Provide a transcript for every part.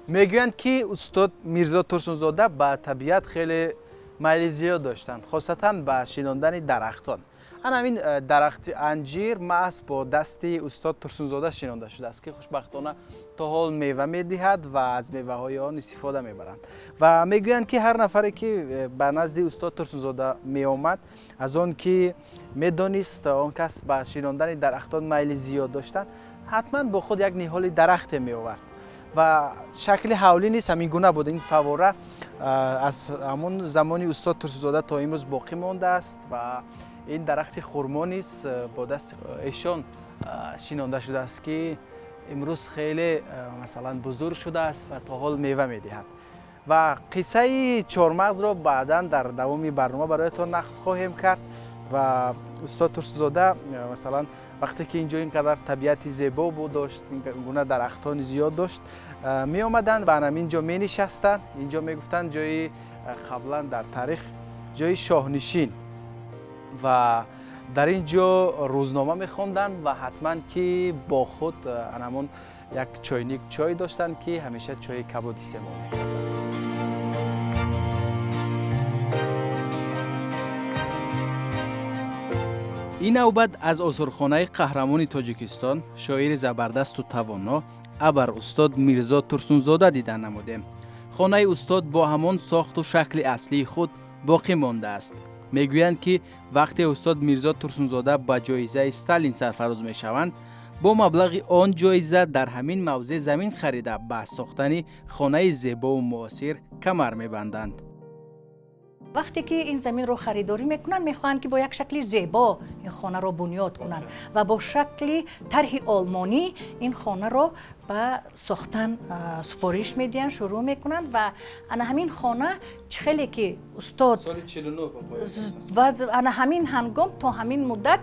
Мегӯянд, ки устод Мирзо Турсунзода ба табиат хеле майли зиёд доштанд, хосатан ба шинондани дарахтон. Ана ҳамин дарахти анҷир маҳз бо дасти устод Турсунзода шинонда шудааст, ки хушбахтона то ҳол мева медиҳад ва аз меваҳои он истифода мебаранд. Ва мегӯянд, ки ҳар нафаре, ки ба назди устод Турсунзода меомад, аз он ки медонист он кас ба шинондани дарахтон майли зиёд доштанд, ҳатман бо худ як ниҳоли дарахте меовард. Ва шакли ҳавлӣ низ ҳамин гуна буд. Ин фавора аз ҳамон замони устод Турсунзода то имрӯз боқӣ мондааст ва ин дарахти хурмо низ бо дасти эшон шинонда шудааст, ки имрӯз хеле, масалан, бузург шудааст ва то ҳол мева медиҳад. Ва қиссаи чормағзро баъдан дар давоми барнома бароятон нақл хоҳем кард. Ва устод Турсунзода, масалан, вақте ки ин ҷо ин қадар табиати зебо буд дошт, ин гуна дарахтони зиёд дошт, меомаданд ва ҳамин ҷо менишастанд. Ин ҷо мегуфтанд ҷои қаблан дар таърих ҷои шоҳнишин ва дар ин ҷо рӯзнома мехонданд ва ҳатман ки бо худ анамон як чойник чой доштанд, ки ҳамеша чои кабуд истеъмол мекарданд. Ин навбат аз осорхонаи қаҳрамони Тоҷикистон, шоири забардасту тавоно, абар устод Мирзо Турсунзода дидан намудем. Хонаи устод бо ҳамон сохту шакли аслии худ боқӣ мондааст. Мегӯянд, ки вақте устод Мирзо Турсунзода ба ҷоизаи Сталин сарфароз мешаванд, бо маблағи он ҷоиза дар ҳамин мавзеъ замин харида, ба сохтани хонаи зебову муосир камар мебанданд. Вақте ки ин заминро харидорӣ мекунанд, мехоҳанд, ки бо як шакли зебо ин хонаро бунёд кунанд ва бо шакли тарҳи олмонӣ ин хонаро ба сохтан супориш медиҳанд, шурӯъ мекунанд. Ва ана ҳамин хона чӣ хеле ки устод ва ана ҳамин ҳангом то ҳамин муддат,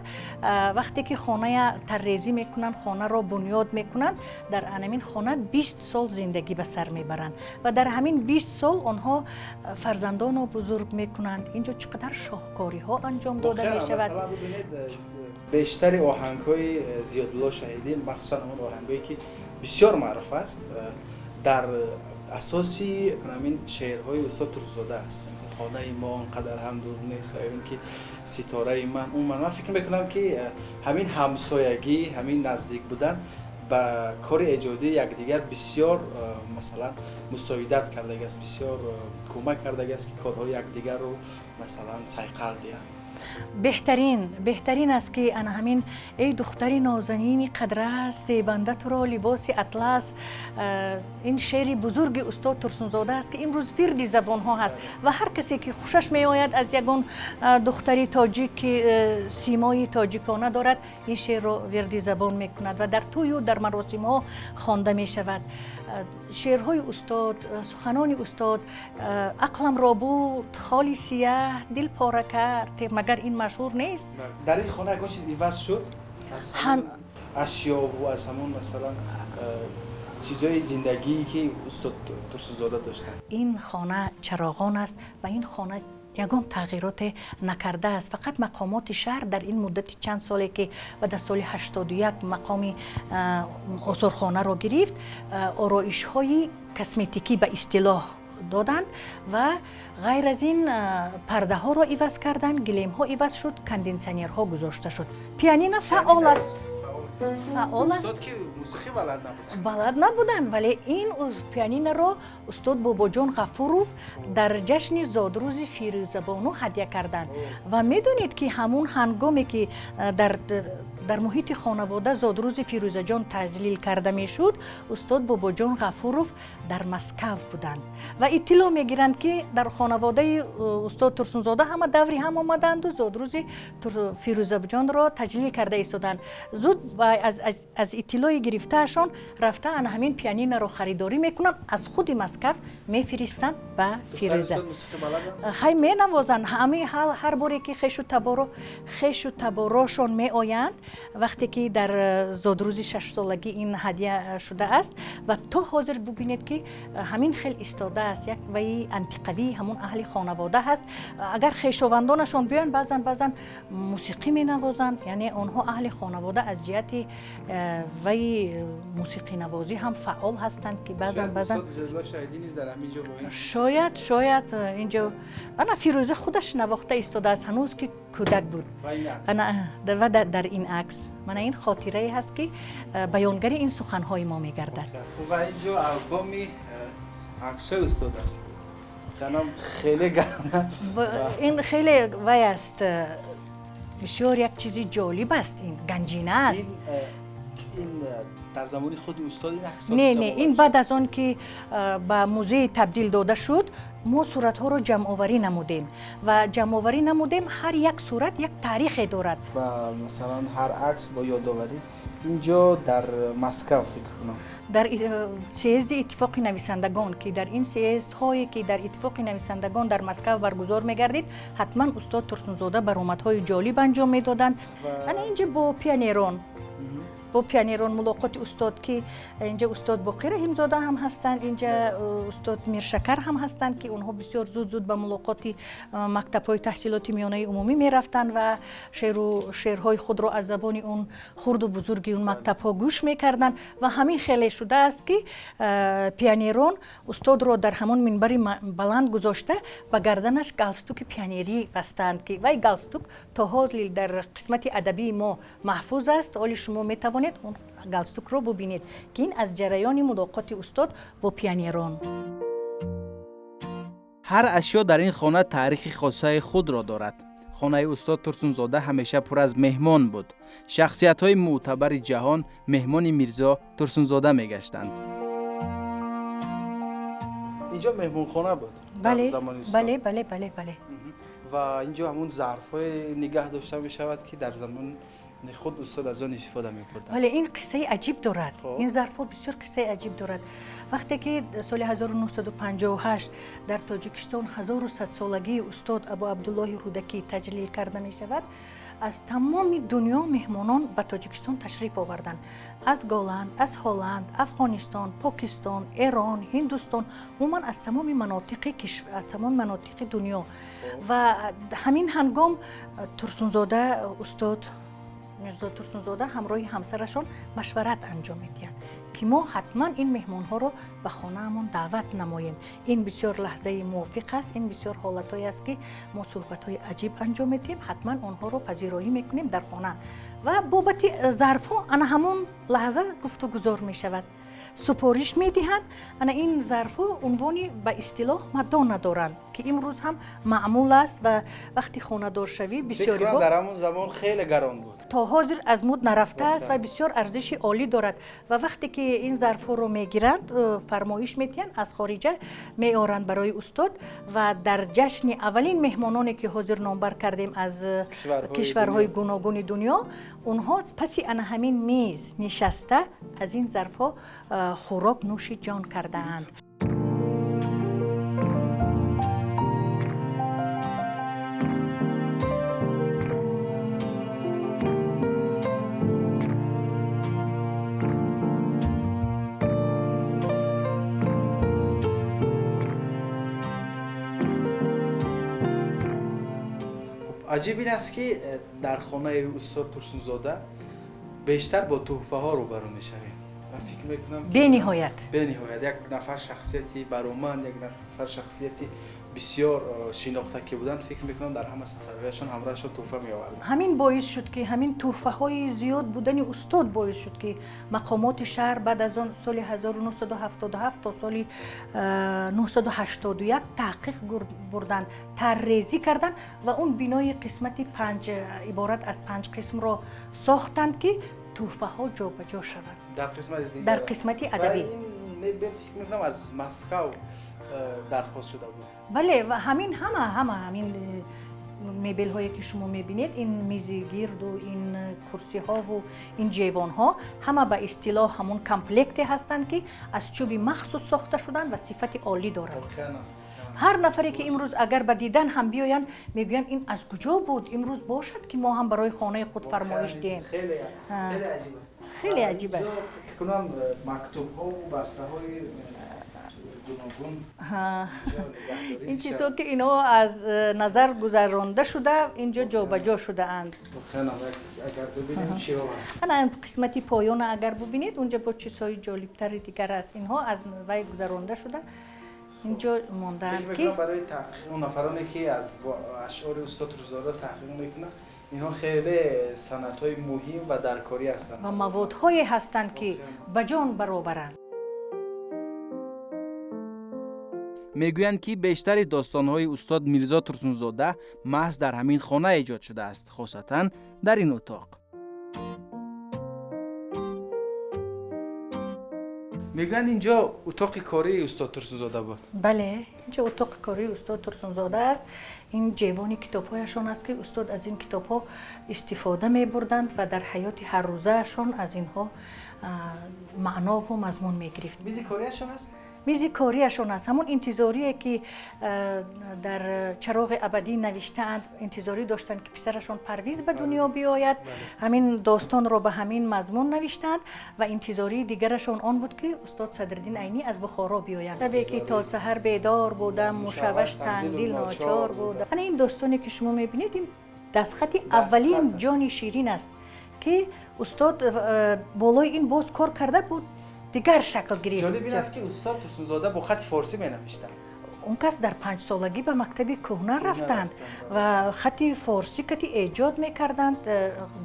вақте ки хоная таррезӣ мекунанд, хонаро бунёд мекунанд, дар ана ҳамин хона 20 сол зиндагӣ ба сар мебаранд ва дар ҳамин 20 сол онҳо фарзандонро бузург мекунанд. Инҷо чӣ қадар шоҳкориҳо анҷом дода мешавад. Бештари оҳангҳои Зиёдулло Шаҳидӣ, махсусан он оҳангҳое, ки бисёр маъруф аст, дар асоси ҳамин шеърҳои устод Турсунзода аст. Хонаи мо он қадар ҳам дур нест ва ин ки ситораи ман. Умуман, ман фикр мекунам, ки ҳамин ҳамсоягӣ, ҳамин наздик будан ба кори эҷодии якдигар бисёр, масалан, мусоидат кардагиаст, бисёр кӯмак кардагиаст, ки корҳои якдигарро, масалан, сайқал диҳанд. Беҳтарин, беҳтарин аст, ки ана ҳамин «Эй духтари нозанини қадрас, зебанда туро либоси атлас», ин шеъри бузурги устод Турсунзода аст, ки имрӯз вирди забонҳо ҳаст ва ҳар касе ки хушаш меояд аз ягон духтари тоҷик, ки симои тоҷикона дорад, ин шеърро вирди забон мекунад ва дар тӯю дар маросимҳо хонда мешавад. Шеърҳои устод, суханони устод: «Ақламро бурд холи сияҳ, дил пора кард», магар ин машҳур нест? Дар ин хона ягон чиз иваз шуд аз ашёву аз ҳамон, масалан, чизҳои зиндагие, ки устод Турсунзода доштанд? Ин хона чароғон аст ва ин хона ягон тағйироте накардааст. Фақат мақомоти шаҳр дар ин муддати чанд соле, ки баъд аз соли 81 мақоми осорхонаро гирифт, ороишҳои косметикӣ ба истилоҳ доданд ва ғайр аз ин пардаҳоро иваз карданд, гилемҳо иваз шуд, кондитсионерҳо гузошта шуд. Пианино фаъол аст, фаъол аст. Устод ки мусиқӣ балад набуданд. Балад набуданд, вале ин пианиноро устод Бобоҷон Ғафуров дар ҷашни зодрӯзи Фирӯзабону ҳадя карданд. Ва медонед, ки ҳамун ҳангоме ки дар муҳити хонавода зодрӯзи Фирӯзаҷон таҷлил карда мешуд, устод Бобоҷон Ғафуров дар Москав буданд ва иттилоъ мегиранд, ки дар хонаводаи устод Турсунзода ҳама даври ҳам омаданду зодрӯзи Фирӯзаҷонро таҷлил карда истоданд. Зуд аз иттилои гирифтаашон рафта, ана ҳамин пианиноро харидорӣ мекунанд, аз худи Москав мефиристанд ба Фирӯза. Хай, менавозанд. Ҳар боре ки хешу таборошон меоянд. Вақте ки дар зодрӯзи шашсолагӣ ин ҳадя шудааст ва то ҳозир бубинед, ки ҳамин хел истодааст, як ваи антиқавии ҳамун аҳли хонавода ҳаст. Агар хешовандонашон биёянд, баъзан баъзан мусиқӣ менавозанд, яъне онҳо аҳли хонавода аз ҷиҳати ваи мусиқинавозӣ ҳам фаъол ҳастанд, ки баъзан баъзан шояд шояд инҷо ана Фирӯза худаш навохта истодааст, ҳанӯз ки кӯдак буд. Ва дар ин акс мана ин хотирае ҳаст, ки баёнгари ин суханҳои мо мегардад. Ва инҷо албоми аксҳои устод аст. Ҷаноб, хеле гарм. Ин хеле вай аст, бисёр як чизи ҷолиб аст, ин ганҷина аст. Ин дар замони худи устод ин акс? Не, ин баъд аз он ки ба музей табдил дода шуд, мо суратҳоро ҷамъоварӣ намудем ва ҷамъоварӣ намудем. Ҳар як сурат як таърихе дорад. Ва масалан, ҳар акс бо ёдоварӣ. Инҷо дар Москав, фикр кунам. Дар съезди Иттифоқи нависандагон, ки дар ин съездҳое ки дар Иттифоқи нависандагон дар Москав баргузор мегардид, ҳатман устод Турсунзода баромадҳои ҷолиб анҷом медоданд. Ана инҷа бо пионерон мулоқоти устод, ки инҷа устод Боқир Раҳимзода ҳам ҳастанд, инҷа устод Миршакар ҳам ҳастанд, ки онҳо бисёр зуд зуд ба мулоқоти мактабҳои таҳсилоти миёнаи умумӣ мерафтанд ва шеъру шеърҳои худро аз забони он хурду бузурги он мактабҳо гӯш мекарданд. Ва ҳамин хеле шудааст, ки пионерон устодро дар ҳамон минбари баланд гузошта, ба гарданаш галстуки пионерӣ бастаанд, ки вай галстук то ҳол дар қисмати адабии мо маҳфуз аст. Ҳоли шумо метавонед он галстукро бубинед, ки ин аз ҷараёни мулоқоти устод бо пионерон. Ҳар ашё дар ин хона таърихи хосаи худро дорад. Хонаи устод Турсунзода ҳамеша пур аз меҳмон буд. Шахсиятҳои мӯътабари ҷаҳон меҳмони Мирзо Турсунзода мегаштанд. Инҷо меҳмонхона буд? Бале, бале, бале, бале, бале. Ва инҷо ҳамун зарфҳое нигаҳ дошта мешавад, ки дар замон худ устод аз он истифода мебурданд. Бале, ин қиссаи аҷиб дорад. Ин зарфҳо бисёр қиссаи аҷиб дорад. Вақте ки соли 1958 дар Тоҷикистон 1100-солагии устод Абу Абдуллоҳи Рӯдакӣ таҷлил карда мешавад, аз тамоми дунё меҳмонон ба Тоҷикистон ташриф оварданд: аз Голланд, аз Ҳолланд, Афғонистон, Покистон, Эрон, Ҳиндустон, умуман аз тамоми манотиқи аз тамоми манотиқи дунё. Ва ҳамин ҳангом Турсунзода, устод Мирзо Турсунзода ҳамроҳи ҳамсарашон машварат анҷом медиҳанд, ки мо ҳатман ин меҳмонҳоро ба хонаамон даъват намоем. Ин бисёр лаҳзаи мувофиқ аст, ин бисёр ҳолатҳое аст, ки мо суҳбатҳои аҷиб анҷом медиҳем, ҳатман онҳоро пазироӣ мекунем дар хона. Ва бобати зарфҳо ана ҳамон лаҳза гуфтугузор мешавад, супориш медиҳанд. Ана ин зарфҳо унвони ба истилоҳ Мадонна доранд, ки имрӯз ҳам маъмул аст ва вақти хонадоршавӣ бисёриҳо Дар ҳамон замон хеле гарон буд. То ҳозир аз муд нарафтааст ва бисёр арзиши олӣ дорад. Ва вақте ки ин зарфҳоро мегиранд, фармоиш медиҳанд, аз хориҷа меоранд барои устод. Ва дар ҷашни аввалин меҳмононе, ки ҳозир номбар кардем, аз кишварҳои гуногуни дунё, онҳо паси ана ҳамин миз нишаста, аз ин зарфҳо хӯрок нӯши ҷон кардаанд. Аҷиб ин аст, ки дар хонаи устод Турсунзода бештар бо тӯҳфаҳо рӯбарӯ мешавем ва фикр мекунам Бениҳоят. Бениҳоят як нафар шахсияти бароманд, як нафар шахсияти бисёр шинохта ки буданд, фикр мекунам, дар ҳама сафарҳояшон ҳамроҳашон тӯҳфа меоварданд. Ҳамин боис шуд, ки ҳамин тӯҳфаҳои зиёд будани устод боис шуд, ки мақомоти шаҳр баъд аз он соли 1977 то соли 981 таҳқиқ бурданд, таррезӣ карданд ва он бинои қисмати панҷ, иборат аз панҷ қисмро сохтанд, ки тӯҳфаҳо ҷобаҷо шаванд. Дар қисмати дигар. Дар қисмати адабӣ. Ин мебел, фикр мекунам, аз Москав дархост шуда буд. Бале, ва ҳамин ҳама ҳамин мебелҳое, ки шумо мебинед, ин мизи гирду, ин курсиҳову ин ҷевонҳо, ҳама ба истилоҳ ҳамон комплекте ҳастанд, ки аз чӯби махсус сохта шуданд ва сифати олӣ доранд. Воқеан. Ҳар нафаре ки имрӯз агар ба дидан ҳам биёянд, мегӯянд, ин аз куҷо буд, имрӯз бошад, ки мо ҳам барои хонаи худ фармоиш диҳем. Хеле аҷиб аст. Хеле аҷиб аст. Фикр кунам, мактубҳову бастаҳои гуногун. Ин чизҳо, ки инҳо аз назар гузаронда шуда, инҷо ҷобаҷо шудаанд. Агар бибинем, чиҳо ҳаст? Ана қисмати поёна агар бубинед, унҷа бо чизҳои ҷолибтари дигар аст. Инҳо аз вай гузаронда шуда, инҷо мондаанд. Ки барои таҳқиқ, он нафароне ки аз ашъори устод Турсунзода таҳқиқ мекунанд, инҳо хеле санадҳои муҳим ва даркорӣ ҳастанд. Ва маводҳое ҳастанд, ки ба ҷон баробаранд. Мегӯянд, ки бештари достонҳои устод Мирзо Турсунзода маҳз дар ҳамин хона эҷод шудааст, хосатан дар ин утоқ. Мегӯянд, инҷо утоқи кории устод Турсунзода буд. Бале, инҷо утоқи кории устод Турсунзода аст. Ин ҷевони китобҳояшон аст, ки устод аз ин китобҳо истифода мебурданд ва дар ҳаёти ҳаррӯзаашон аз инҳо маънову мазмун мегирифт. Мизи кориашон аст. Мизи кориашон аст. Ҳамон интизорие, ки дар «Чароғи абадӣ» навиштаанд, интизорӣ доштанд, ки писарашон Парвиз ба дунё биёяд, ҳамин достонро ба ҳамин мазмун навиштаанд. Ва интизории дигарашон он буд, ки устод Садриддин Айнӣ аз Бухоро биёянд. Шабе ки то саҳар бедор будам, мушавваш, тангдил, ночор будам. Ана ин достоне, ки шумо мебинед, ин дастхати аввалин «Ҷони ширин» аст, ки устод болои ин боз кор карда буд, дигар шакл гирифт. Ҷолиб ин аст, ки устод Турсунзода бо хати форсӣ менавиштанд. Он кас дар 5-солагӣ ба мактаби кӯҳна рафтанд ва хати форсӣ кати эҷод мекарданд.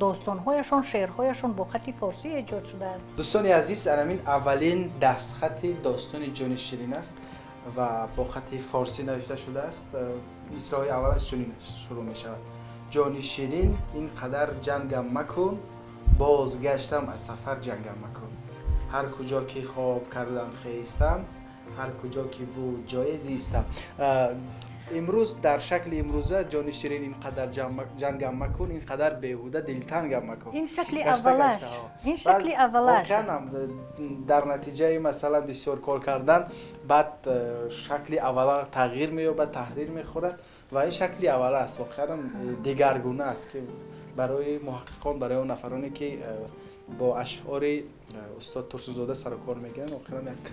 Достонҳояшон, шеърҳояшон бо хати форсӣ эҷод шудааст. Дӯстони азиз, анамин аввалин дастхати достони «Ҷони ширин» аст ва бо хати форсӣ навишта шудааст. Мисраҳои аввалаш чунин шурӯъ мешавад: Ҷони ширин, ин қадар ҷангам макун, бозгаштам аз сафар, ҷангам макун. Ҳар куҷо ки хоб кардам, хестам, ҳар куҷо ки буд ҷое, зистам. Имрӯз дар шакли имрӯза: Ҷони ширин, ин қадар ҷангам макун, ин қадар беҳуда дилтангам макун. Ин шакли аввалаш, ин шакли аввалаш. Воқеанам, дар натиҷаи, масалан, бисёр кор кардан баъд шакли аввала тағйир меёбад, таҳрир мехӯрад ва ин шакли аввала аст. Воқеанам, дигаргуна аст, ки барои муҳаққиқон, барои он нафароне ки бо ашъори устод Турсунзода сарукор мегиранд, воқеан як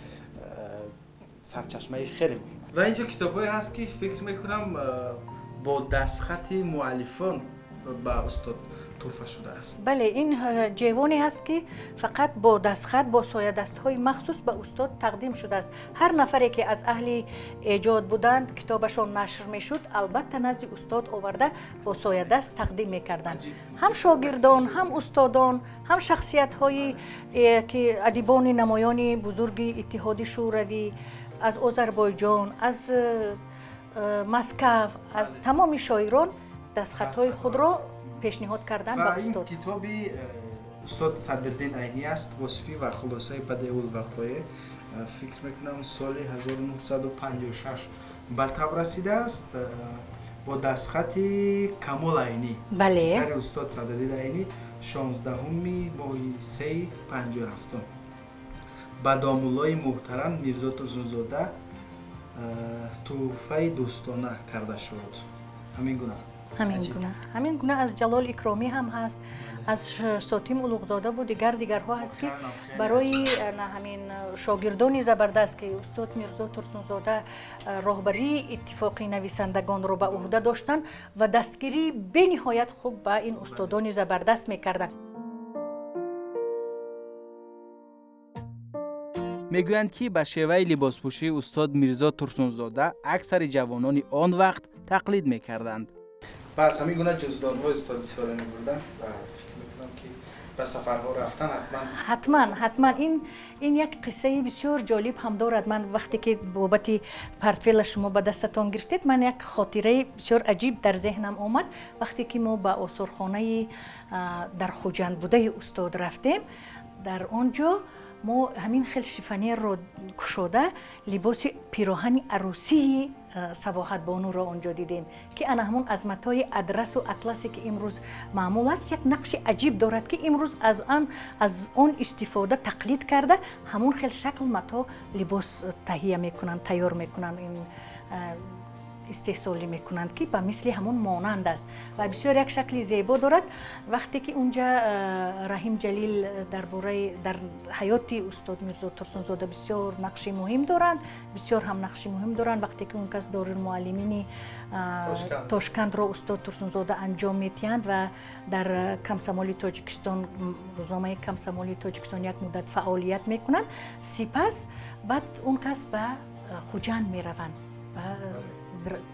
сарчашмаи хеле муҳим. Ва инҷо китобҳое ҳаст, ки фикр мекунам, бо дастхати муаллифон ба устод туҳфа шудааст. Бале, ин ҷевоне ҳаст, ки фақат бо дастхат, бо соядастҳои махсус ба устод тақдим шудааст. Ҳар нафаре ки аз аҳли эҷод буданд, китобашон нашр мешуд, албатта назди устод оварда, бо соядаст тақдим мекарданд. Ҳам шогирдон, ҳам устодон, ҳам шахсиятҳои ки адибони намоёни бузурги Иттиҳоди Шӯравӣ, аз Озарбойҷон, аз Москав, аз тамоми шоирон дастхатҳои худро пешниҳод карданд ба устод. Китоби устод Садриддин Айнӣ аст, «Восифӣ ва хулосаи бадеулвақоеъ». Фикр мекунам, соли 1956 ба таб расидааст, бо дастхати Камол Айнӣ, писари устод Садриддин Айнӣ, 16-уми моҳи сеи 57-ум ба домуллои муҳтарам Мирзо Турсунзода туҳфаи дӯстона карда шуд. Ҳамин гуна. Ҳамин гуна, ҳамин гуна аз Ҷалол Икромӣ ҳам ҳаст, аз Сотим Улуғзодаву дигар дигарҳо ҳаст, ки барои ҳамин шогирдони забардаст, ки устод Мирзо Турсунзода роҳбарии Иттифоқи нависандагонро ба ӯҳда доштанд ва дастгирии бениҳоят хуб ба ин устодони забардаст мекарданд. Мегӯянд, ки ба шеваи либоспӯшии устод Мирзо Турсунзода аксари ҷавонони он вақт тақлид мекарданд ва аз ҳамин гуна ҷуздонҳо устод истифода мебурданд ва фикр мекунам, ки ба сафарҳо рафтан ҳатман. Ҳатман, ҳатман. Ин як қиссаи бисёр ҷолиб ҳам дорад. Ман вақте ки бобати портфела шумо ба дастатон гирифтед, ман як хотираи бисёр аҷиб дар зеҳнам омад. Вақте ки мо ба осорхонаи дар Хуҷанд будаи устод рафтем, дар он ҷо мо ҳамин хел шифонерро кушода, либоси пироҳани арӯсии Сабоҳатбонуро он ҷо дидем, ки ана ҳамон аз матои адрасу атласе, ки имрӯз маъмул аст, як нақши аҷиб дорад, ки имрӯз аз он истифода, тақлид карда, ҳамон хел шакл, мато, либос таҳия мекунанд, тайёр мекунанд. Ин Истеҳсолӣ мекунанд, ки ба мисли ҳамон монанд аст ва бисёр як шакли зебо дорад. Вақте ки унҷа Раҳим Ҷалил дар бораи дар ҳаёти устод Мирзо Турсунзода бисёр нақши муҳим доранд, бисёр ҳам нақши муҳим доранд. Вақте ки он кас дорулмуаллимини Тошкандро устод Турсунзода анҷом медиҳанд ва дар Комсомоли Тоҷикистон, рӯзномаи Комсомоли Тоҷикистон як муддат фаъолият мекунанд, сипас баъд он кас ба Хуҷанд мераванд, ба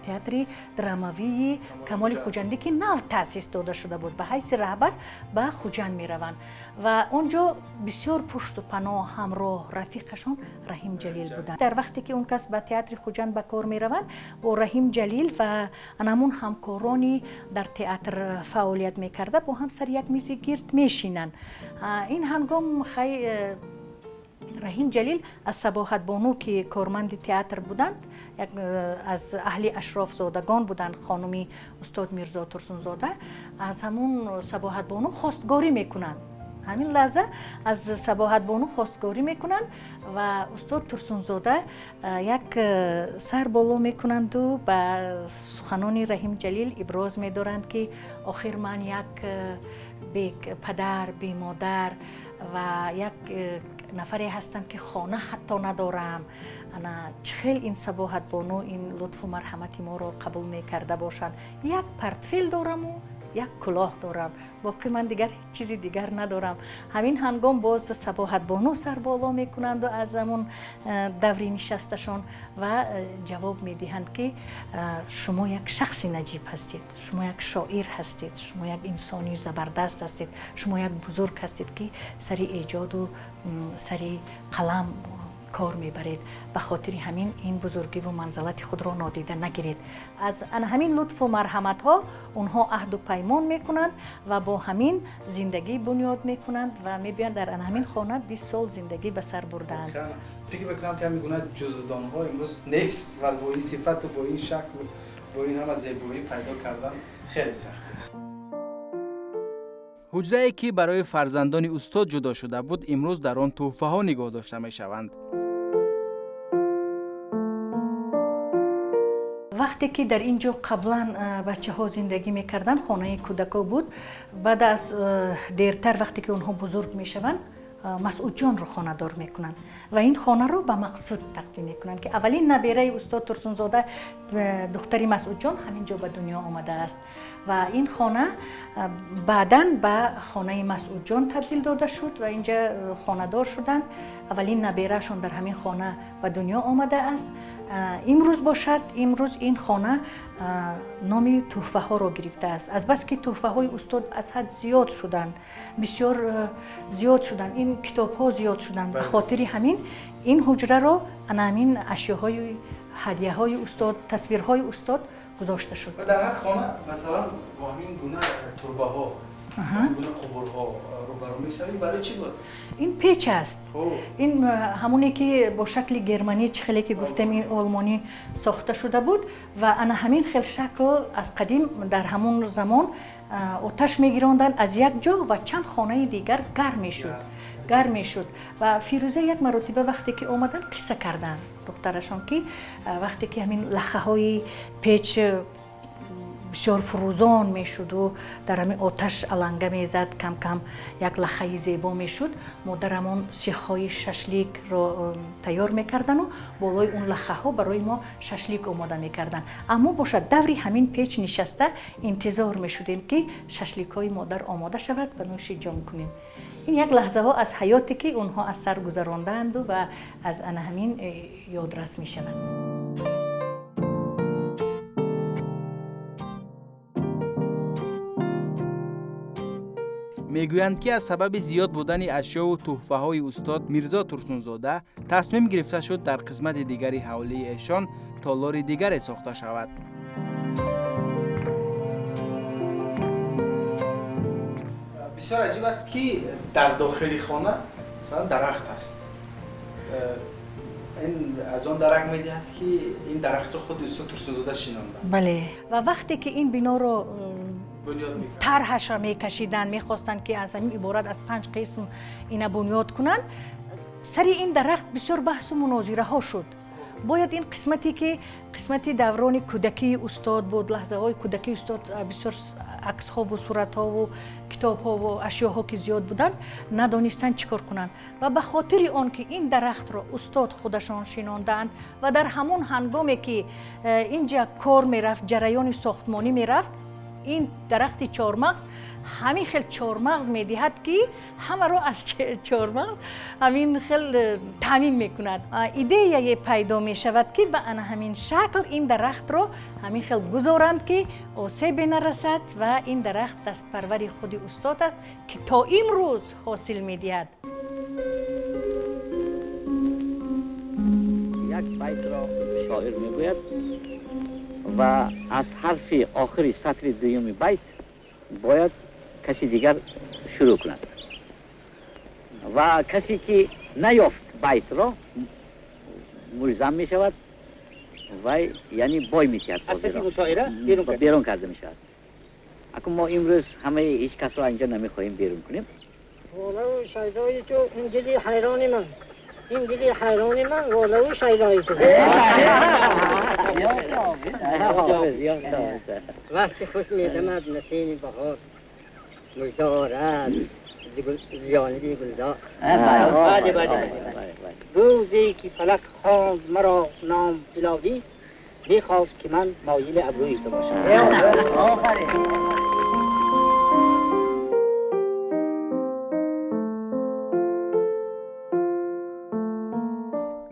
театри драмавии Камоли Хуҷандӣ, ки нав таъсис дода шуда буд, ба ҳайси раҳбар ба Хуҷанд мераванд ва он ҷо бисёр пушту паноҳ, ҳамроҳ, рафиқашон Раҳим Ҷалил буданд. Дар вақте ки он кас ба театри Хуҷанд ба кор мераванд, бо Раҳим Ҷалил ва анамун ҳамкорони дар театр фаъолият мекарда бо ҳам сари як мизи гирд мешинанд. Ин ҳангом хай Раҳим Ҷалил аз Сабоҳатбону, ки корманди театр буданд, як аз аҳли ашрофзодагон буданд, хонуми устод Мирзо Турсунзода, аз ҳамун Сабоҳатбону хостгорӣ мекунанд. Ҳамин лаҳза аз Сабоҳатбону хостгорӣ мекунанд ва устод Турсунзода як сар боло мекунанду ба суханони Раҳим Ҷалил иброз медоранд, ки охир ман як бепадар, бемодар ва як нафаре ҳастам, ки хона ҳатто надорам. Ана чӣ хел ин Сабоҳатбону ин лутфу марҳамати моро қабул мекарда бошанд? Як портфел дораму як кулоҳ дорам, боқӣ ман дигар ҳеҷ чизи дигар надорам. Ҳамин ҳангом боз Сабоҳатбону сарболо мекунанду аз ҳамун даври нишасташон ва ҷавоб медиҳанд, ки шумо як шахси наҷиб ҳастед, шумо як шоир ҳастед, шумо як инсони забардаст ҳастед, шумо як бузург ҳастед, ки сари эҷоду сари қалам кор мебаред. Ба хотири ҳамин ин бузургиву манзалати худро нодида нагиред. Аз ана ҳамин лутфу марҳаматҳо онҳо аҳду паймон мекунанд ва бо ҳамин зиндагӣ бунёд мекунанд ва мебиёнд, дар ана ҳамин хона 20 сол зиндагӣ ба сар бурдаанд. Фикр мекунам, ки ҳамин гуна ҷуздонҳо имрӯз нест ва бо ин сифату бо ин шакл, бо ин ҳама зебоӣ пайдо кардан хеле сахт аст. Ҳуҷрае, ки барои фарзандони устод ҷудо шуда буд, имрӯз дар он тӯҳфаҳо нигоҳ дошта мешаванд. Вақте ки дар ин ҷо қаблан бачаҳо зиндагӣ мекарданд, хонаи кӯдако буд. Баъд аз дертар, вақте ки онҳо бузург мешаванд, Масъудҷонро хонадор мекунанд ва ин хонаро ба Мақсуд тақдим мекунанд, ки аввалин набераи устод Турсунзода, духтари Масъудҷон, ҳамин ҷо ба дунё омадааст. Ва ин хона баъдан ба хонаи Масъудҷон табдил дода шуд ва инҷа хонадор шуданд. Аввалин набераашон дар ҳамин хона ба дунё омадааст. Имрӯз бошад, имрӯз ин хона номи тӯҳфаҳоро гирифтааст, азбаски тӯҳфаҳои устод аз ҳад зиёд шуданд, бисёр зиёд шуданд, ин китобҳо зиёд шуданд. Ба хотири ҳамин ин ҳуҷраро ана ҳамин ашёҳои ҳадияҳои устод, тасвирҳои устод гузошта шуд. Дар ҳар хона, масалан, бо ҳамин гуна турбаҳо, гуна қубурҳо рӯбарӯ мешавем. Барои чӣ буд? Ин печ аст. Ин ҳамоне, ки бо шакли германӣ, чӣ хеле ки гуфтем, ин олмонӣ сохта шуда буд ва ана ҳамин хел шакл аз қадим дар ҳамон замон оташ мегиронданд аз як ҷо ва чанд хонаи дигар гарм мешуд. Ва Фирӯза як маротиба, вақте ки омаданд, қисса карданд духтарашон, ки вақте ки ҳамин лахаҳои печ бисёр фурӯзон мешуду дар ҳамин оташ аланга мезад, кам кам як лахаи зебо мешуд, модарамон сехҳои шашликро тайёр мекардану болои он лахаҳо барои мо шашлик омода мекарданд. Аммо бошад, даври ҳамин печ нишаста интизор мешудем, ки шашликҳои модар омода шавад ва нӯши ҷон кунем. Ин як лаҳзаҳо аз ҳаёте, ки онҳо аз сар гузарондаанду ва аз ана ҳамин ёдрас мешавад. Мегӯянд, ки аз сабаби зиёд будани ашёву тӯҳфаҳои устод Мирзо Турсунзода тасмим гирифта шуд, дар қисмати дигари ҳавлии эшон толори дигаре сохта шавад. Бисёр аҷиб аст, ки дар дохили хона, масалан, дарахт аст. Ин аз он дарак медиҳад, ки ин дарахтро худи устод Турсунзода шинонда. Бале, ва вақте ки ин биноро тарҳашро мекашиданд, мехостанд, ки аз ҳамин иборат аз панҷ қисм ина бунёд кунанд, сари ин дарахт бисёр баҳсу мунозираҳо шуд. Бояд ин қисмате ки қисмати даврони кӯдакии устод буд, лаҳзаҳои кӯдакии устод, бисёр аксҳову суратҳову китобҳову ашёҳо ки зиёд буданд, надонистанд чӣ кор кунанд. Ва ба хотири он ки ин дарахтро устод худашон шинондаанд ва дар ҳамон ҳангоме ки инҷа кор мерафт, ҷараёни сохтмонӣ мерафт, ин дарахти чормағз ҳамин хел чормағз медиҳад, ки ҳамаро аз чормағз ҳамин хел таъмин мекунад. Идеяе пайдо мешавад, ки ба ана ҳамин шакл ин дарахтро ҳамин хел гузоранд, ки осебе нарасад, ва ин дарахт дастпарвари худи устод аст, ки то имрӯз ҳосил медиҳад. Як байтро шоир мегӯяд ва аз ҳарфи охири сатри дуюми байт бояд каси дигар шурӯъ кунад ва касе ки наёфт байтро, мулзам мешавад, вай яъне бой метиҳад, берун карда мешавад. Акун мо имрӯз ҳамаи ҳеҷ касро инҷо намехоҳем берун кунем. Шайдои ту ин дили ҳайрони ман, ин дили ҳайрони ман, волаву шайдои ту. Вақти хуш медамад насими баҳор, мужда орад зиёниби гулзор. Рӯзе ки фалак хонд маро ном билодӣ, мехост ки ман моили абрӯи ту бошам.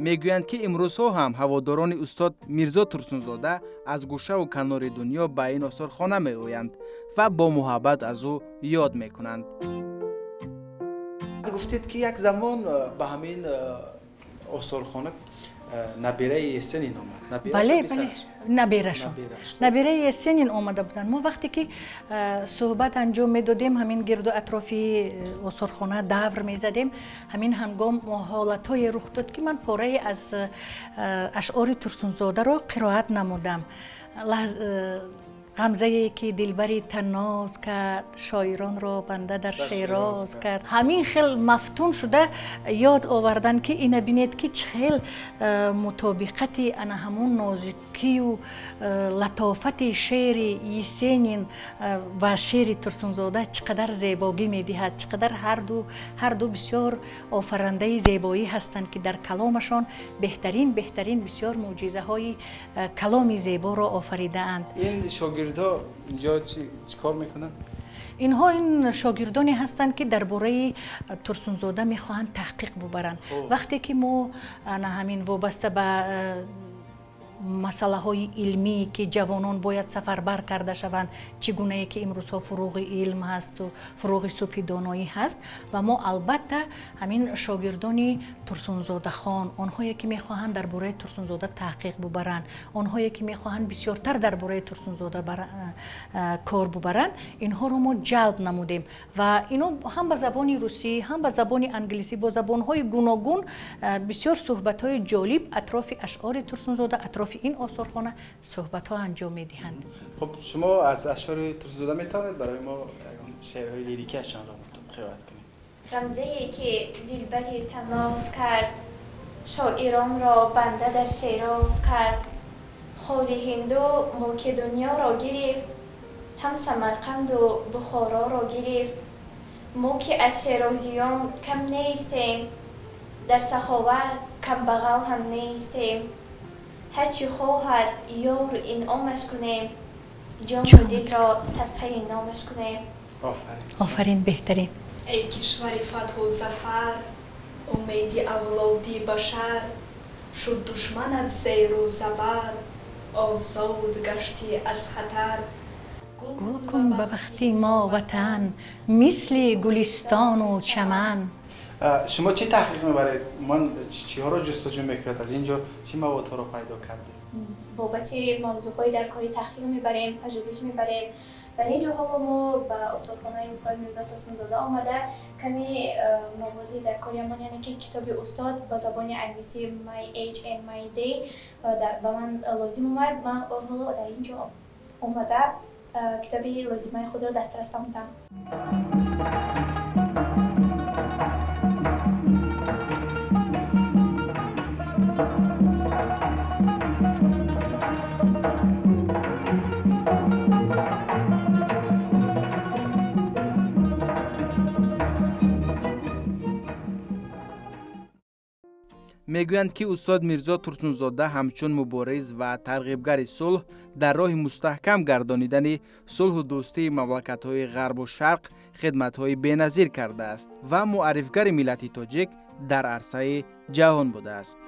Мегӯянд, ки имрӯзҳо ҳам ҳаводорони устод Мирзо Турсунзода аз гӯшаву канори дунё ба ин осорхона меоянд ва бо муҳаббат аз ӯ ёд мекунанд. Гуфтед, ки як замон ба ҳамин осорхона набираи Есенин омад. Бале, бале, наберашон, набираи Есенин омада буданд. Мо вақте ки суҳбат анҷом медодем, ҳамин гирду атрофи осорхона давр мезадем, ҳамин ҳангом ҳолатҳое рух дод, ки ман порае аз ашъори Турсунзодаро қироат намудам. Ғамзае ки дилбари танноз кард, шоиронро банда дар Шероз кард. Ҳамин хел мафтун шуда ёд овардан, ки ина бинед, ки чӣ хел мутобиқати ана ҳамун нозукию латофати шеъри Есенин ва шеъри Турсунзода чӣ қадар зебогӣ медиҳад, чӣ қадар ҳарду бисёр офарандаи зебоӣ ҳастанд, ки дар каломашон беҳтарин, беҳтарин бисёр мӯъҷизаҳои каломи зеборо офаридаанд. Ин шогирдҳо инҷо чӣ кор мекунанд? Инҳо ин шогирдоне ҳастанд, ки дар бораи Турсунзода мехоҳанд таҳқиқ бубаранд. Вақте ки мо ана ҳамин вобаста ба масъалаҳои илмӣ, ки ҷавонон бояд сафарбар карда шаванд, чӣ гунае ки имрӯзҳо фуруғи илм ҳасту фуруғи субҳи доноӣ ҳаст, ва мо албатта ҳамин шогирдони Турсунзодахон, онҳое ки мехоҳанд дар бораи Турсунзода таҳқиқ бубаранд, онҳое ки мехоҳанд бисёртар дар бораи Турсунзода кор бубаранд, инҳоро мо ҷалб намудем. Ва ино ҳам ба забони русӣ, ҳам ба забони англисӣ, бо забонҳои гуногун бисёр суҳбатҳои ҷолиб атрофи ашъори Турсунзода, атрофи ин осорхона суҳбатҳо анҷом медиҳанд. Хуб, шумо аз ашъори Турсунзода метавонед барои мо шеърҳои лирикиашонро қироат кунед? Ғамзае ки дилбари танноз кард, шоиронро банда дар Шероз кард. Холи ҳинду мулки дунёро гирифт, ҳам Самарқанду Бухороро гирифт. Мо ки аз шерозиён кам нестем, дар саховат камбағал ҳам нестем. Ҳарчи хоҳад ёр, инъомаш кунем, ҷону дилро садқаи номаш кунем. Офарин, беҳтарин. Эй кишвари фатҳу зафар, умеди авлоди башар, шуд душманат зеру забар, озод гаштӣ аз хатар. Гул кун ба бахти мо ватан, мисли гулистону чаман. Шумо чӣ таҳқиқ мебаред? Ман чиҳоро ҷустуҷӯ мекунед? Аз ин ҷо чӣ маводҳоро пайдо кардед? Бобати мавзӯъҳои дар кори таҳқиқ мебарем, пажӯҳиш мебарем. Дар ин ҷо ҳоло мо ба осорхонаи устод Мирзо Турсунзода омада, каме маводи дар кориамон, яъне ки китоби устод ба забони англисӣ My Age and My Day ба ман лозим омад. Ман ҳоло дар ин ҷо омада, китоби лозимаи худро дастрас намудам. Мегӯянд, ки устод Мирзо Турсунзода ҳамчун мубориз ва тарғибгари сулҳ дар роҳи мустаҳкам гардонидани сулҳу дӯстии мамлакатҳои ғарбу шарқ хидматҳои беназир кардааст ва муаррифгари миллати тоҷик дар арсаи ҷаҳон будааст.